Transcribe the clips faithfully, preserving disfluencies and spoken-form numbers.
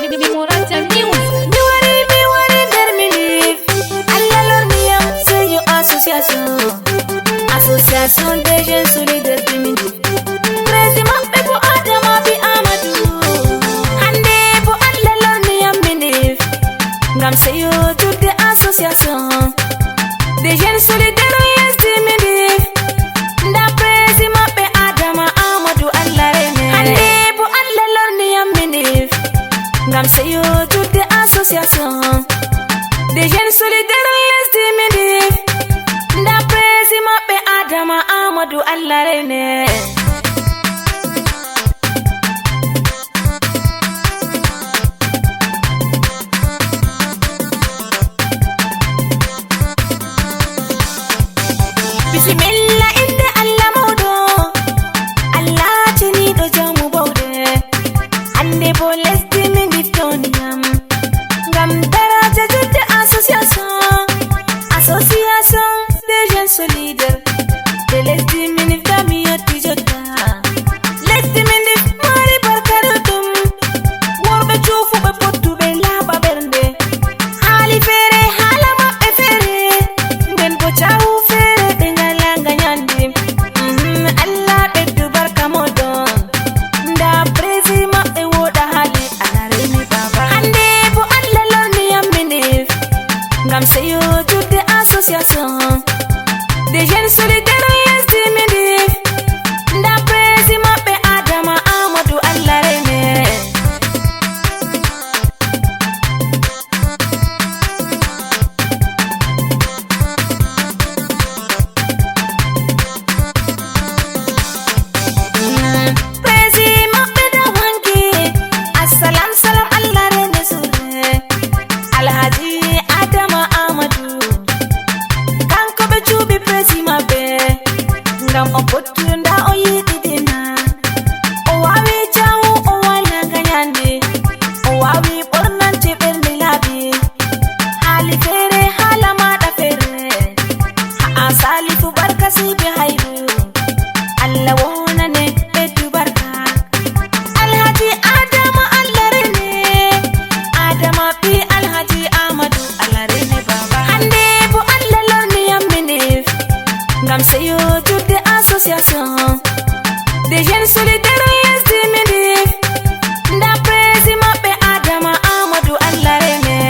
Mi wari, mi wari nder Minif. Allah lorni yam, seyo association. Association des jeunes solidaires de Minif. Président maɓɓe bo Adama bi Amadou. Hande bo Allah lorni yam Minif. Ngam seyo juɗde association des jeunes solidaires lesdi Minif. Nda président maɓɓe Adama Amadou, Allah rene. Hande bo Allah lorni yam Minif. Ngam seyo juɗde association des jeunes solidaires lesdi Minif. Nda président maɓɓe Adama Amadou, Allah rene. Bisimilla, innde Allah mawɗo, Allah ceniiɗo, jawmu bawɗe. Hande bo lesdi Minif toni yam. Ngam daraja juɗde association, association des jeunes solidaires de lesdi Minif, da mi yotti jotta. Lesdi Minif mari barka ɗuɗɗum. Worɓe cuufuɓe, pottuɓe, laaɓa ɓernde. Haali feere, haala maɓɓe feere. Nden bo cawu feere, ɓe ngala nganyandi. Mhm, Allah ɓeddu barka moɗon. Nda président maɓɓe wooɗa haali, Allah reni baba. Hande bo Allah lorni yam Minif. Ngam seyo juɗde association des jeunes solidaires lesdi Minif. Nda président maɓɓe Adama Amadou, Allah rene. Président maɓɓe da wangi. Assalam, salam, Allah rene sure. Alhaji Adama Amadou. Kanko ɓe cuɓi président maɓɓe. Ngam o pottuɗo, nda o yiɗi dina. O wawi jawu, o wala nganyandi. O wawi ɓornance ɓernde laaɓi. Haali feere, haala maɗa feere. Ha'a Salifu barka sibe hayru. Allah wonane ɓeddu barka. Alhaji Adama, Allah rene. Adama ɓi Alhaji Amadou, Allah rene baba. Hande bo Allah lorni yam Minif. Ngam seyo juɗde association des jeunes solidaires lesdi Minif. Nda président maɓɓe Adama Amadou, Allah rene.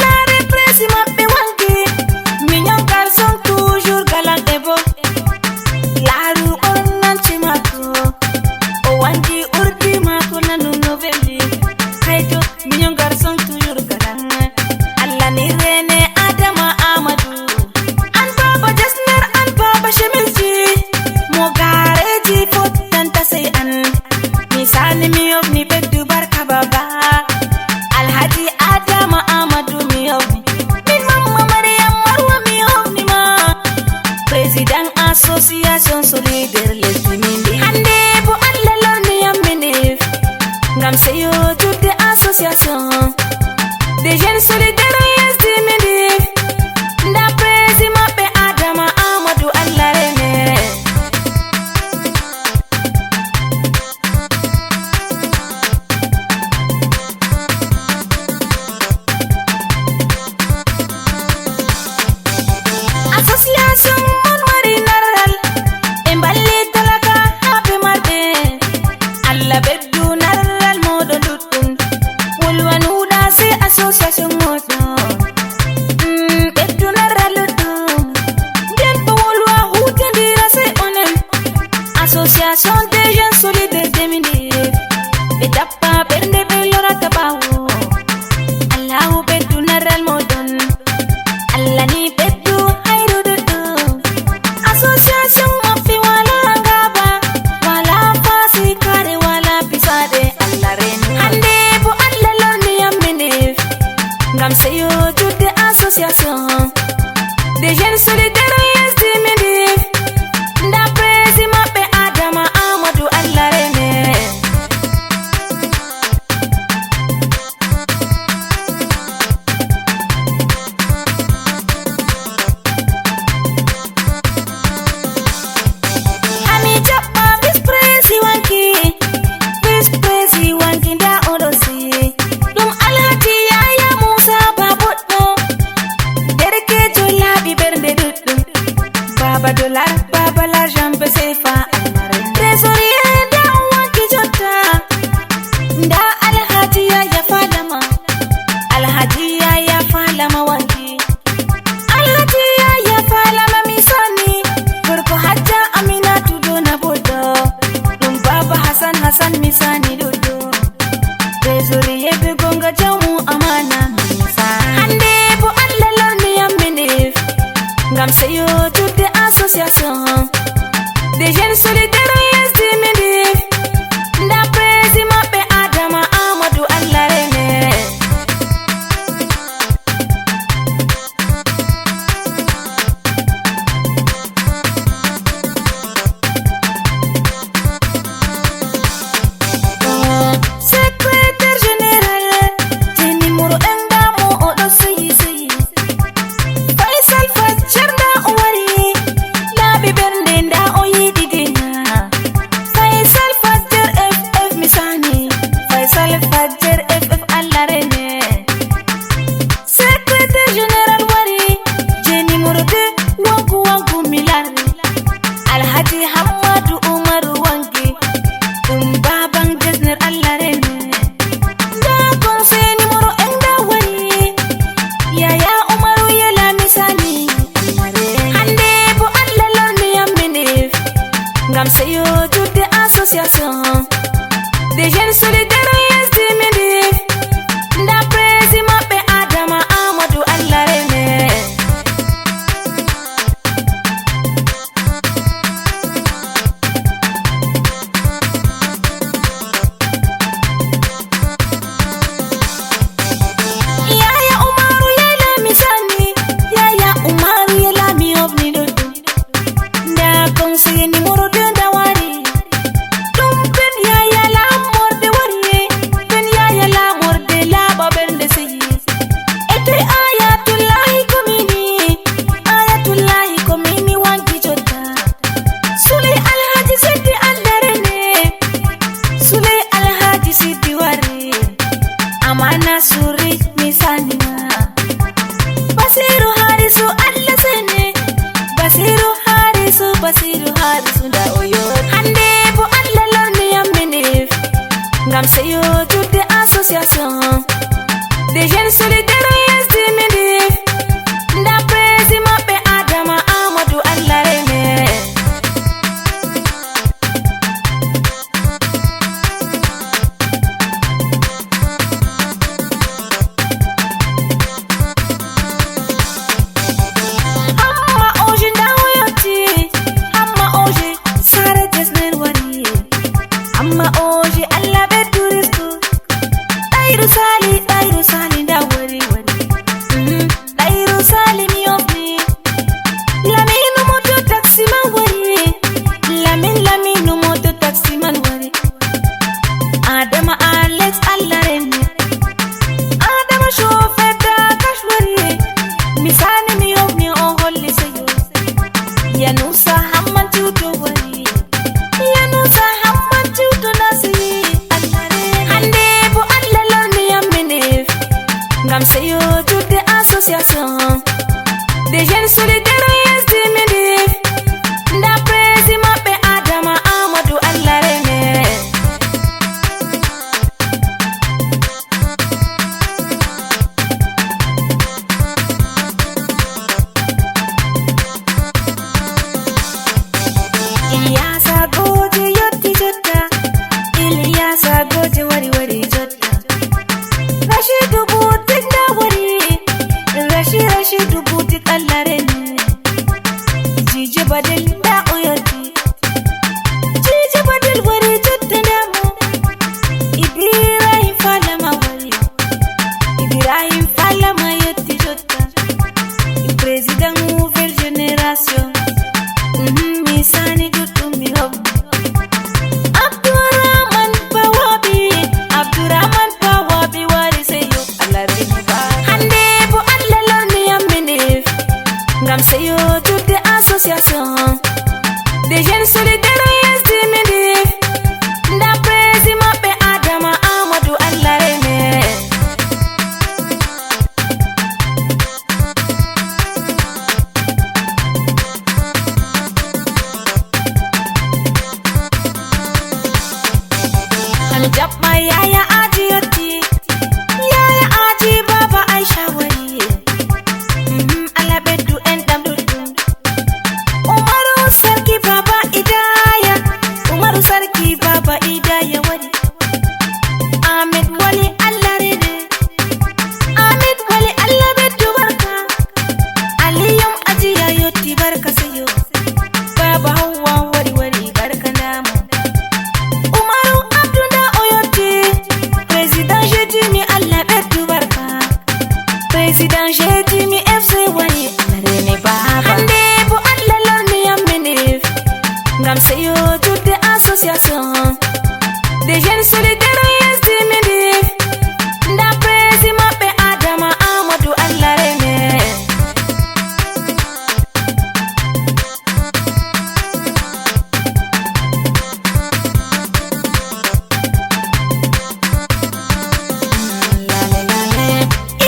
Laare président maɓɓe wangi, mignon garçon toujours galant et beau. Laaru ɓornance maako, o wangi urdi maako, nanu no veli. Hayto, mignon garçon toujours galant. Allah ni rene Adama Amadou. An baba Jasner, an baba Shemilji. Mo gareji fottanta sey an. Mi sani mi yofni ɓeddu barka baba. Alhaji Adama Amadou mi yofni. Min mamma Mariam Marwa mi yofni ma. Président association solidaire lesdi Minif. Hande bo Allah lorni yam Minif. Ngam seyo juɗde association des jeunes solidaires lesdi Minif. Nda président maɓɓe Adama Amadou, Allah rene. Association mon mari narral, ɓe mballi talaka haa ɓe marɓe. Allah ɓeddu narral mooɗon ɗuɗɗum. Wolwa nuuɗa sey association mooɗon. Mm, ɓeddu narral ɗuɗɗum. Nden bo wolwa huutindira sey onon. Association des jeunes solidaires de Minif. Ɓe tappa ɓernde ɓe lorata ɓaawo. Allahu ɓeddu narral mooɗon. Allah ni ɓeddu hayru ɗuɗɗum. Association maɓɓe wala ngaba, wala fasikare, wala pisaɗe. Allah reni. Hande bo Allah lorni yam Minif. Ngam seyo juɗde association des jeunes solidaires lesdi Minif. Nda président maɓɓe Adama Amadou, Allah rene. Association des jeunes solidaires S D Minif, nda président maɓɓe Adama Amadou Allah Rene. Iliyasa Goje yotti jotta. Iliyasa Goje wari wari jotta. Rashidu Butik nda wari. Rashi Rashidu Butik Allah Rene. Jije Badel nda o yotti. Jije Badel wari jotta nda mo. Ibrahim Falama wari. Ibrahim Falama yotti jotta. Président nouvelle génération. Mhm, mi sani ɗuɗɗum mi hokki. Abdourahmane Bawabi, Abdourahmane Bawabi wari seyo. Allah bini ba. Hande bo Allah lorni yam Minif. Ngam seyo tudde association des jeunes solidaires S D Minif. Nda président maɓɓe Adama Amadou Allah Rene. An jaɓɓa Yaya Aji yotti. Yaya Aji Baba Aisha wari. Mhm, Allah ɓeddu en ɗam ɗuɗɗum. Umaru Sarki Baba Idaya. Umaru Sarki Baba Idaya wari. Ahmed Wali Allah Rene. Ahmed Wali Allah ɓeddu barka. Aliyum Ajiya yotti barka seyo. Baba Hawwa wari wari barka ndamo. Umaru Abdu nda o yotti. Président Jetimi Allah ɓeddu barka. Président Jetimi F C wari Allah Rene baba. Hande bo Allah lorni yam Minif. Ngam seyo tudde association des jeunes solidaires S D Minif. Nda président maɓɓe Adama Amadou Allah Rene.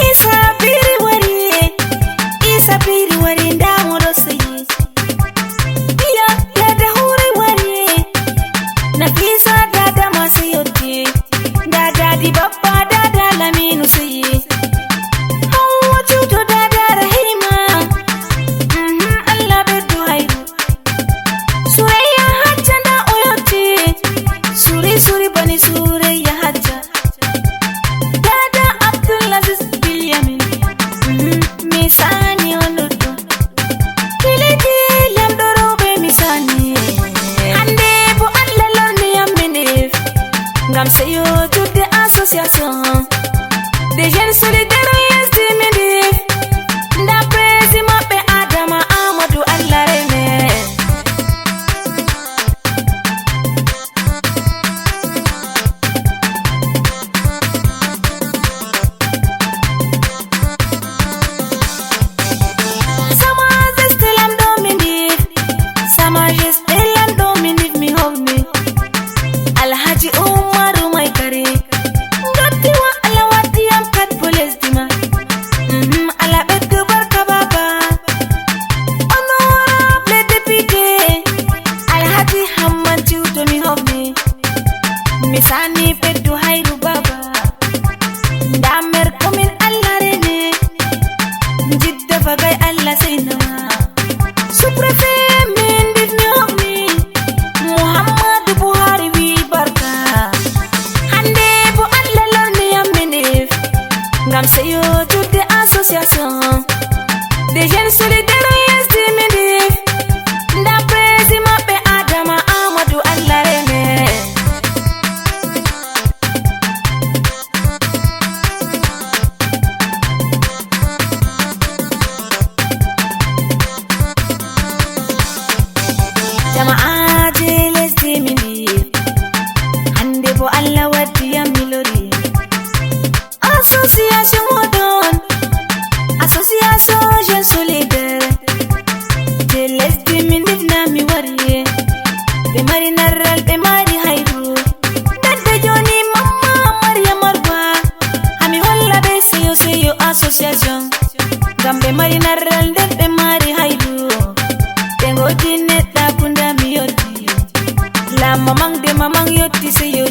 Isa Biri wari, Isa Biri wari, nda mo ɗo seyi. Iya, Dada Hure wari. Nafisa Dada Masi yotti. Dada di Bappa, Dada Laminu seyi. Hawwa Cuto, Dada Rahima. Mhm, Allah ɓeddu hayru. Surayya Hajja nda o yotti. Suri, suri bani Surayya Hajja. Dada Abdulaziz Bilyamin. Mhm, mi sani on ɗuɗɗum. Kiliti lamɗo rewɓe mi sani. Hande bo Allah lorni yam Minif. Ngam seyo tudde association des jeunes solidaires S D Minif. Nda président maɓɓe Adama Amadou Allah Rene. Sa Majesté lamɗo Minif, Sa Majesté lamɗo Minif mi hofni. Alhaji Umaru Maikari, ndottiwa Allah waddi yam kat bo lesdi ma. Mhm, Allah ɓeddu barka baba. Honorable député, Alhaji Hamman Ciwto mi hofni. Mi sani ɓeddu hayru baba. Nda maire commune Allah Rene. Jidda bagay Allah seynawa. Sous-préfet Minif mi hofni. Muhammadu Buhari wi barka. Hande bo Allah lorni yam Minif. Ngam seyo tudde association des jeunes solidaires S D Minif. Nda président maɓɓe Adama Amadou Allah Rene. Jama'aaje lesdi Minif, hande bo Allah waddi yam mi lori. Association moɗon, association jeune solidaire, Kamɓe mari narral nden ɓe mari haydu. Ɓe ngodi neɗɗa kunda mi yotti. Lamma mang de mamang yotti se yo